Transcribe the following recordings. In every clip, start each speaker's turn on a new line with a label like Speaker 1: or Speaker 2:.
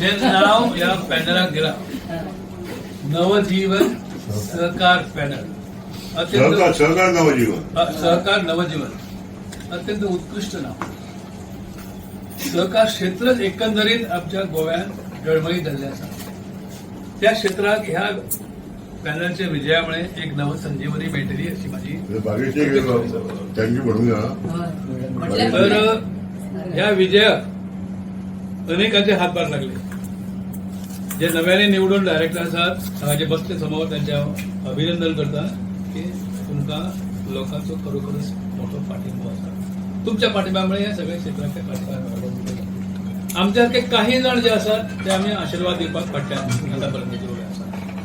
Speaker 1: जे नाव ह्या पॅनलाक दिला, नवजीवन सहकार पॅनल, अत्यंत
Speaker 2: सहकार, सहकार नवजीवन.
Speaker 1: सहकार नवजीवन, अत्यंत उत्कृष्ट नाव. सहकार क्षेत्रच एकंदरीत आमच्या गोव्यात डळमळीत जाल्लें आसा. त्या क्षेत्राक ह्या पॅनलच्या विजयामुळे एक नवसंजीवनी मेळटली अशी माझी
Speaker 2: बागेचे thank you म्हणूया.
Speaker 1: तर ह्या विजयाक अनेकांचे हातभार लागले. जे नव्याने निवडून डायरेक्टर आसात, हांगा बसले समोर, त्यांचे हांव अभिनंदन करता की तुमकां लोकांचो खरोखरच मोठो पाठिंबो आसा. तुमच्या पाठिंब्यामुळे ह्या सगळ्या क्षेत्राचे पाठिंबा. आमच्या सारखे काही जाण जे आसात ते आमी आशिर्वाद दिवपाक फाटल्यान आतां पर्यंत उबे आसा.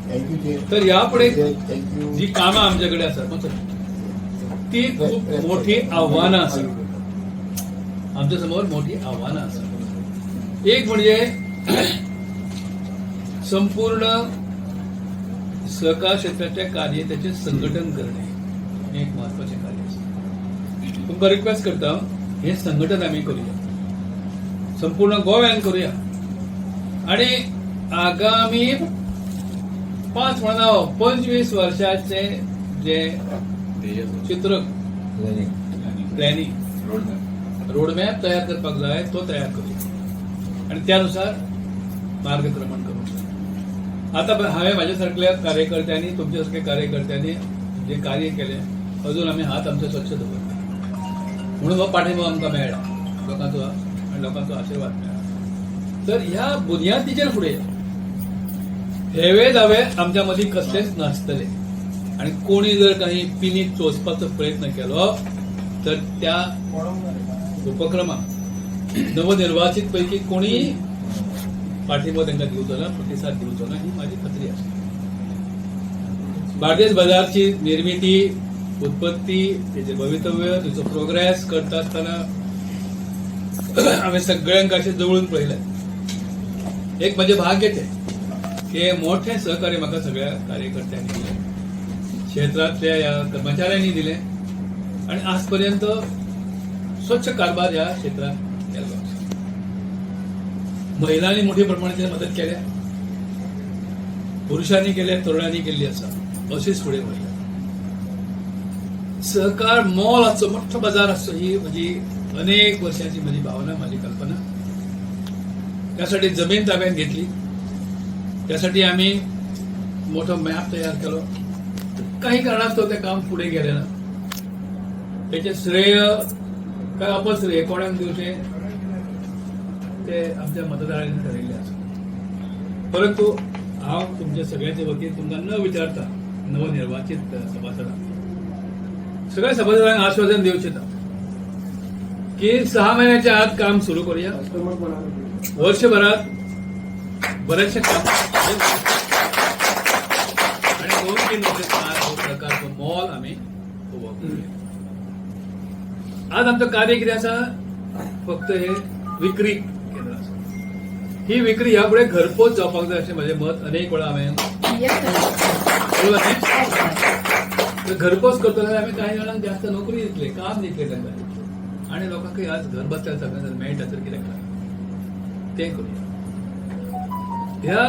Speaker 3: Thank you.
Speaker 1: तर ह्या फुडें
Speaker 3: thank you.
Speaker 1: जी कामां आमचे कडेन आसात ती खूप मोठी आव्हानां आसात. आमच्या समोर मोठी आव्हानां आसात. एक म्हणजे संपूर्ण सहकार क्षेत्राच्या कार्य त्याचे संघटन करणे हे एक महत्वाचे कार्य आसा. तुमकां रिक्वेस्ट करता, हे संघटन आमी करूया, संपूर्ण गोव्यान करूया आणि आगामी 5 म्हणा 25 वर्षाचे जे चित्र, प्लॅनिंग, रोडमॅप तयार करपाक जाय, तो तयार करूया आणि त्यानुसार मार्गक्रमण करूं. आता हांवें म्हाज्या सारक्या कार्यकर्त्यांनी, तुमच्या सारख्या कार्यकर्त्यांनी जे कार्य केलें, अजून आमी हात आमचे स्वच्छ दवरता म्हणून हो पाठिंबो आमकां मेळ्ळा लोकांचो आनी लोकांचो आशिर्वाद मेळ्ळा. तर ह्या बुन्यादीचेर फुडें हेवे दावे आमच्या मदीं कसलेच नासतले आणि कोणी जर काही पिनी चोचपाचो प्रयत्न केलो तर त्या उपक्रमाक नवनिर्वाचित पैकी कोणी पाठिंबो तांकां दिवचो ना, प्रतिसाद दिवचो ना, ही माझी खात्री आसा. बार्देस बाजारची निर्मिती, उत्पत्ती, तेचे भवितव्य, तिचो प्रोग्रेस करता आसतना हांवें सगळ्यांक अशें जवळून पळयलें. एक म्हजें भाग्य तें की हे मोठें सहकार्य म्हाका सगळ्या कार्यकर्त्यांनी दिलें, क्षेत्रांतल्या ह्या कर्मचाऱ्यांनी दिलें आणि आज पर्यंत स्वच्छ कारभार ह्या क्षेत्रात केल्लो आसा. महिलांनी मोठ्या प्रमाणात मदत केल्या, पुरुषांनी केल्या, तरुणांनी केल्ली आसा. अशीच फुडें वया. सहकार मॉल आसचो, मोठो बाजार आसचो, ही म्हजी अनेक वर्षांची म्हजी भावना, माझी कल्पना. त्यासाठी जमीन ताब्यात घेतली, त्यासाठी आम्ही मोठो मॅप तयार केलो. काही कारणास्तव ते काम पुढे गेले ना. त्याचे श्रेय काय अपश्रेय कोणाक दिवचे ते आमच्या मतदारांनी ठरयल्ले आसा. परंतु हांव तुमच्या सगळ्यांच्या वतीन तुमकां न विचारता नवनिर्वाचित सभासदांक, सगळ्या सभासदांक आश्वासन दिवं इच्छिता की 6 महिन्याच्या आत काम सुरू करूया. वर्षभरात बरेचशे काम आणि 2-3 वर्ष हो प्रकारचो मॉल आम्ही उबो करूया. आज आमचं कार्य कितें आसा? फक्त हे विक्री केंद्र आसा. ही विक्री ह्या फुडें घरपोच जावपाक जाय अशें म्हजें मत. अनेक वेळा हांवें, बरोबर न्ही? तर घरपोच करतले जाल्यार आमी कांय जाणांक जास्त नोकरी दितले, काम दितले तांकां आणि लोकांकय आज घर बसल्या सगळें जर मेळटा तर कित्याक ना? तें करूया. ह्या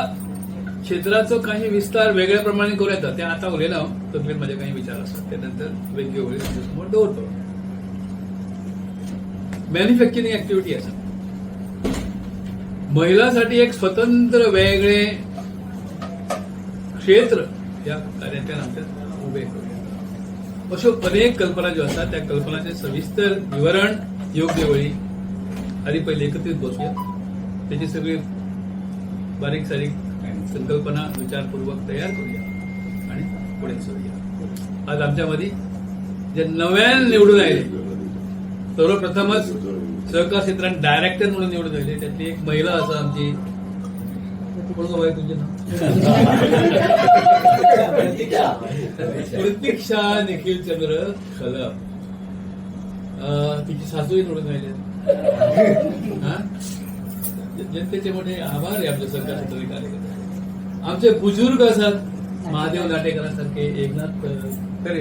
Speaker 1: क्षेत्राचो काही विस्तार वेगळ्या प्रमाणे करूं येता. ते आतां उलयना हांव, तकलेन म्हजे काही विचार आसात, ते नंतर वेगळे वेळी तुमच्या समोर दवरतलो. मॅन्युफॅक्चरिंग ऍक्टिव्हिटी आसा. महिलांसाठी एक स्वतंत्र वेगळे क्षेत्र ह्या कार्यातल्यान आमच्या उबे करूया. अश्यो अनेक कल्पना ज्यो आसात, त्या कल्पनाचे सविस्तर विवरण योग्य वेळी. आधी पहिले एकत्रित बसूया, त्याची सगळी बारीक सारीक संकल्पना विचारपूर्वक तयार करूया आणि पुढे सरूया. आज आमच्या मध्ये जे नव्यान निवडून आले, सर्वप्रथमच सहकार क्षेत्रात डायरेक्टर म्हणून निवडून आले, त्यातली एक महिला आसा आमची. कोण गो बाई तुमचें नाव? प्रतीक्षा निखिल चंद्र खलप. तिची सासूही निवडून आयली. हा? जनतेचे मोठे आभार आहे आमच्या सरकार क्षेत्राचे कार्यकर्ते. आमचे बुजुर्ग आसात, महादेव नाटेकरांसारखे, एकनाथ खरे,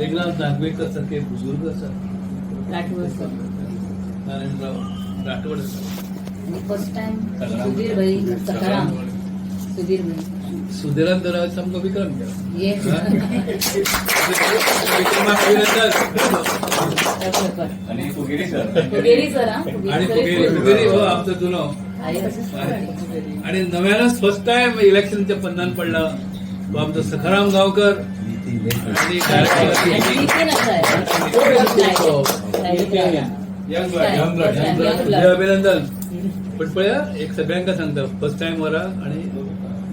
Speaker 1: एकनाथ नागवेकर सारखे बुजुर्ग आसात, नारायणराव राठोड आसात.
Speaker 3: आणि फर्स्ट टाइम सुधीर भाई सकाराम सुधीर भाई.
Speaker 1: सुधीरान तर आज सामको विक्रम केला.
Speaker 3: येस.
Speaker 1: विक्रमाक अभिनंदन.
Speaker 4: आणि फुगेरी सर.
Speaker 3: फुगेरी सर हा.
Speaker 1: आणि फुगेरी, फुगेरी हो आमचो जुनो आणि नव्यानंच फर्स्ट टाइम इलेक्शनच्या पन्नान पडला तो आमचो सखाराम गावकर आणि यंग ब्लड. अभिनंदन. पण पळया, एक सगळ्यांका सांगता, फर्स्ट टाइम वरा आणि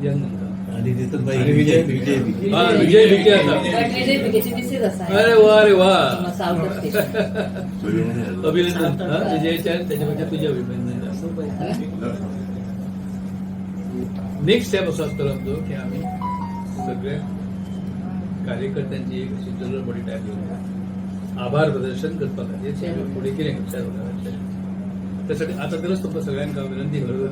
Speaker 1: यंग म्हणता.
Speaker 5: आणि तिथून बाई विजय विजय विजय.
Speaker 1: हा, विजय भिके आता.
Speaker 3: विजय भिकेची मिसेस असा.
Speaker 1: अरे वा, अरे वा.
Speaker 3: South of station.
Speaker 1: अभिनंदन. हा, विजयच्या त्याच्यापेक्षा तुझे अभिनंदन. नेक्स्ट स्टेप असो आसतलो आमचो की आमी सगळे कार्यकर्त्यांची एक अशी जनरल बॉडी टायप घेऊन आभार प्रदर्शन करपा खातीर फुडें कितें विचार जाता त्यासाठी आता तरच तुमकां सगळ्यांक हांव विनंती करता.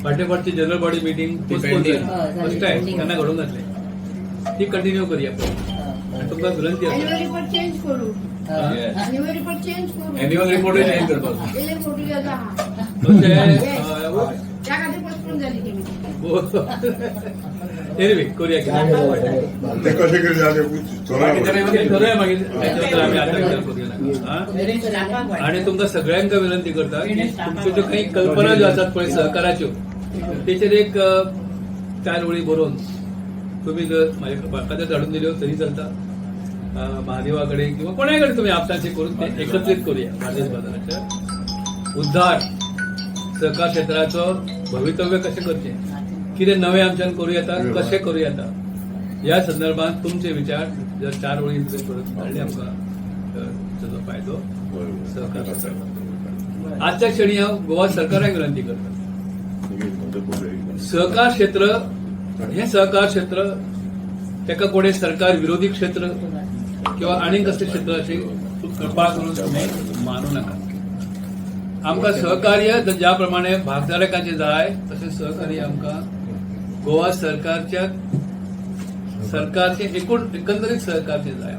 Speaker 1: फाटले फाटची जनरल बॉडी मिटींग पोस्टपोन जाली. फर्स्ट टायम केन्ना घडूंक नासलें. ती कंटिन्यू करूया आनी तुमकां विनंती आसा.
Speaker 6: एन्युअल रिपोर्ट चेंज करू. एन्युअल रिपोर्ट चेंज करू.
Speaker 4: एन्युअल रिपोर्ट चेंज करपाक.
Speaker 6: इले फोटो येता हा.
Speaker 1: तशें
Speaker 6: त्या खातीर पोस्टपोन जाली ती meeting.
Speaker 1: एनिवे करूया कितें.
Speaker 2: ते कशें कितें जालें
Speaker 1: ते करूया मागीर, त्याच्याबद्दल आमी आतां विचार करूया नाका. हा? आणि तुमकां सगळ्यांक विनंती करता की तुमच्यो ज्यो काही कल्पना ज्यो आसात पळय सहकाराच्यो, तेचेर एक चार वळी बरोवन तुमी जर म्हाज्या म्हाका जर धाडून दिल्यो तरी चलता, महादेवा कडेन किंवा कोणाय कडेन तुमी आपसांचे करून ते एकत्रीत करूया. बार्देस बाजाराच्या उद्धार, सहकार क्षेत्राचो भवितव्य कशें करचें, कितें नवें आमच्यान करूं येता, कशें करूं येता, ह्या संदर्भात तुमचे विचार जर चार वळी जर करून धाडले आमकां तर ताचो फायदो सहकार. आजच्या क्षणी हांव गोवा सरकाराक विनंती करता, सहकार क्षेत्र हे सहकार क्षेत्र ताका कोणे सरकार विरोधी क्षेत्र किंवा आनीक कसलें क्षेत्र अशें कृपा करून तुमी मानू नाका. आमकां सहकार्य ज्या प्रमाणे भागधारकांचे जाय तशें सहकार्य आमकां गोवा सरकारच्या सरकारचे एकूण एकंदरीत सहकारचे जाय.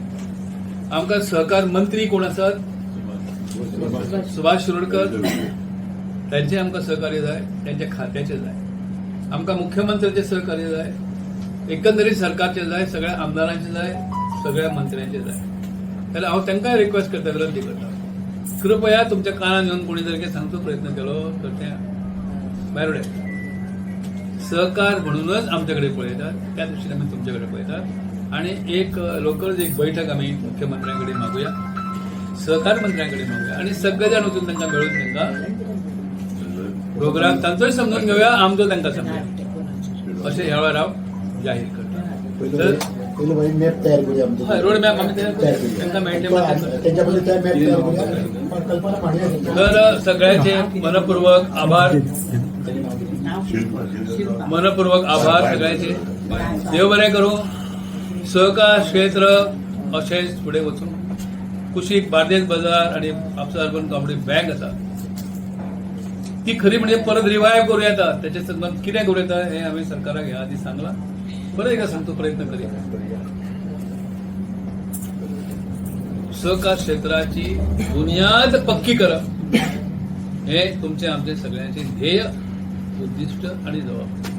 Speaker 1: आमकां आमकां सहकार मंत्री कोण आसात, सुभाष शिरोडकर, त्यांचे आमकां सहकार्य जाय, त्यांच्या खात्याचे जाय. आमकां मुख्यमंत्र्याचे सहकार्य जाय, एकंदरीत सरकारचे जाय, सगळ्या आमदारांचे जाय, सगळ्या मंत्र्यांचे जाय. जाल्यार हांव तांकांय रिक्वेस्ट करता, विनंती करता, कृपया तुमच्या कानान येवन कोणी जर कितें सांगचो प्रयत्न केलो तर तें भायर उडयात. सहकार म्हणूनच आमचे कडेन पळयतात, त्या दृश्टीन आमी तुमचे कडेन पळयतात. आणि एक लवकरच एक बैठक आमी मुख्यमंत्र्यां कडेन मागूया, सहकार मंत्र्यां कडेन मागूया आणि सगळे जाण वचून तांकां मेळून तांकां प्रोग्राम तांचोय समजून घेवया, आमचो तांकां समजूया, अशें ह्या वेळार हांव जाहीर करता.
Speaker 7: पयलो पयलो भाई मॅप तयार करूया आमचो.
Speaker 1: हय, रोड मॅप आमी तयार करूया.
Speaker 7: करूया.
Speaker 1: तांकां मेळटलें म्हणटा.
Speaker 7: त्यांच्या पयलीं त्या मॅप तयार करूया, कल्पना मांडूया त्यांच्या.
Speaker 1: तर सगळ्यांचे मनपूर्वक आभार, मनपूर्वक आभार सगळ्यांचे. देव बरें करूं. सहकार क्षेत्र अशेंच फुडें वचूं. कुशीक बार्देस बाजार आणि म्हापसा अर्बन कॉपरेटिव्ह बँक आसा, ती खरी म्हणजे परत रिवायव करूं येता. त्याच्या संदर्भात कितें करूं येता हें आमी सरकाराक ह्या आदी सांगलां, परत एकदा सांगचो प्रयत्न करूया. सहकार क्षेत्राची बुनियाद पक्की करप हे तुमचे आमचे सगळ्यांचे ध्येय, उद्दिष्ट आणि जबाबदारी.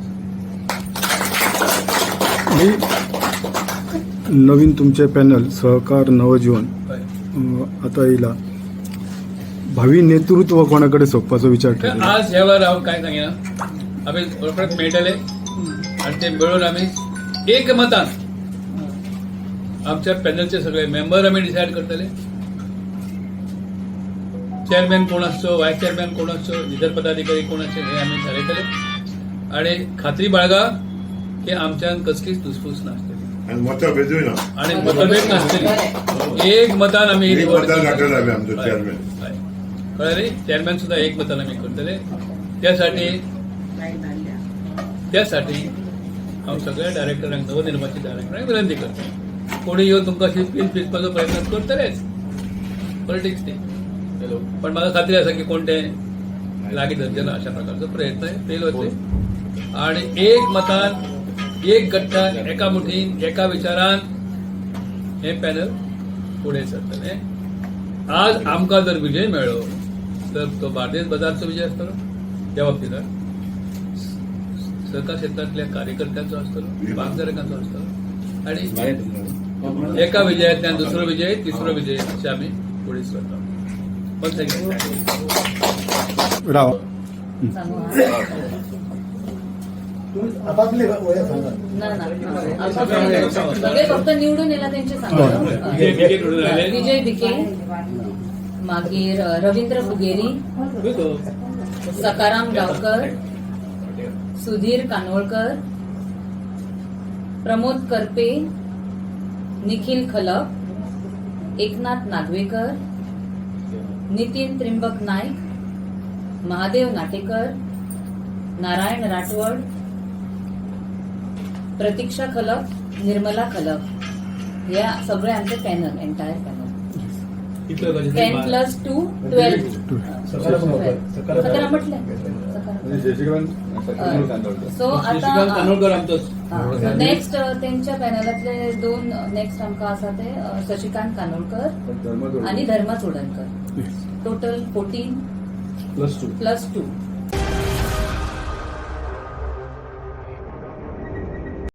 Speaker 8: आणि नवीन तुमचे पॅनल सहकार नवजीवन आता येयला, भावी नेतृत्व कोणाकडे सोंपपाचो विचार
Speaker 1: तर
Speaker 8: ठरयला?
Speaker 1: आज ह्या वेळार हांव काय सांगिना, आमी रोखडेच मेळटले आणि ते मेळून आमी एकमतान आमच्या पॅनलचे सगळे मेंबर आमी डिसायड करतले. चेअरमॅन कोण आसचो, वायस चेअरमॅन कोण आसचो, इतर पदाधिकारी कोण आसचे हे आमी थारायतले. आणि खात्री बाळगा की आमच्यान कसलीच धुसफूस नासतली.
Speaker 2: आणि मतभेदूय ना.
Speaker 1: आणि मतभेद नासतली. एक मतान आमी
Speaker 2: एक
Speaker 1: निवड
Speaker 2: मतान काडटले आमी आमचो
Speaker 1: हय.
Speaker 2: चेअरमॅन.
Speaker 1: हय. कळ्ळें न्ही? चेअरमॅन सुद्धा एक मतान आमी करतले. त्यासाठी त्यासाठी हांव सगळ्या डायरेक्टरांक, नवनिर्वाचित डायरेक्टरांक विनंती करता, कोणी येवन तुमकां अशी पिन पिजपाचो प्रयत्न करतलेच, पॉलिटिक्स ती, पण म्हाका खात्री आसा की कोण ते लागीं धरचे ना. अशा प्रकारचो प्रयत्न फेल वतले आणि एक मतान, एक गट्टान, एका मुठीन, एका विचारान हे पॅनल फुडें सरतलें. आज आमकां जर विजय मेळ्ळो तर तो बार्देस बाजारचो विजय आसतलो त्या बाबतींत सहकार क्षेत्रांतल्या कार्यकर्त्यांचो आसतलो, भागधारकांचो आसतलो आणि एका विजयांतल्यान दुसरो विजय, तिसरो विजय अशे आमी फुडें सरता. बस, thank you.
Speaker 8: राव.
Speaker 3: सांगू हा?
Speaker 7: तुम्ही आपापले वया सांगा.
Speaker 3: ना ना, सगळे फक्त निवडून येला त्यांचे सांगा.
Speaker 1: विजय भिके निवडून आले.
Speaker 3: विजय भिके, मागीर रवींद्र फुगेरी, सकाराम गावकर, सुधीर कानोळकर, प्रमोद करपे, निखिल खलप, एकनाथ नागवेकर, नितीन त्रिंबक नाईक, महादेव नाटेकर, नारायण राठवड, प्रतीक्षा खलप, निर्मला खलप. या सगळे आमचे पॅनल, एंटायर पॅनल.
Speaker 1: इतलं पाहिजे.
Speaker 3: 10 + 2, 12.
Speaker 7: सकाराम गावकर.
Speaker 3: सकाराम म्हटलं, सकाराम. सो
Speaker 1: शशिकांत
Speaker 3: आता
Speaker 1: कानोळकर आमचोच.
Speaker 3: नेक्स्ट त्यांच्या पॅनलातले दोन नेक्स्ट आमकां आसा ते शशिकांत कानोळकर आणि धर्मा चोडणकर. Total 14
Speaker 8: +2
Speaker 3: +2.